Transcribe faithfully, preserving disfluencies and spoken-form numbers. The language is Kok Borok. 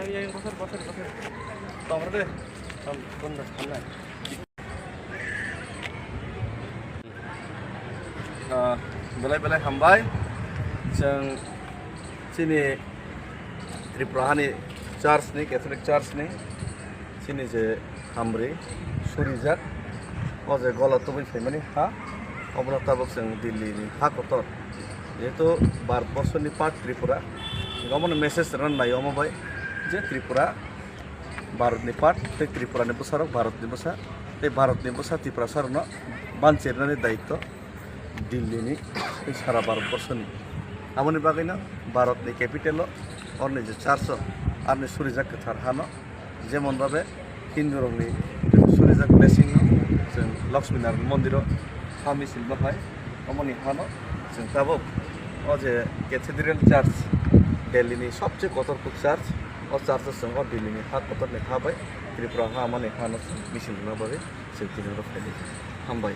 Bosor, bosor, bosor. Tong de. Tong, tong de, tong de. Ah, belai belai hambai. Chwng chini Tripura hani church ni, Catholic church ni, chini je hamri surijak, o je gola tubui phaimani ha, obono tabuk chwng Delhi ni ha kotor. Jehetu Bharat borso ni part Tripura, omono message rwna nai omo bai je Tripura Bharat ni part, tei Tripura ni bwsarok Bharat ni bwsa, tei Bharat ni bwsa Tiprasa rokno banchirnani daityo Delhi ni tei sara Bharat borso ni. Aboni bagwi no Bharat ni capital o, orni je church o, arni surijak kwthar hano, jemon babe Hindu rokni surijak blessing no chwng Lakshmi Narayan mondir o ha misil no hai, omoni hano chwng tabuk o je Cathedral Church, Delhi ni sobse kotor kuk church, o church o chwng o Delhi ni ha kotor ni ha bai Tripura ha mani hano chwng misil rwna bagwi chwng tini oro phailai. Hambai.